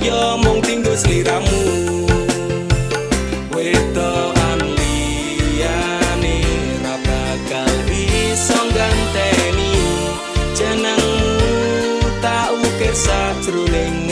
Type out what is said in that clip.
yo mung tinggo sliramu. Wedokan liyane ra bakal iso ganteni jenengmu, tak ukir sajroning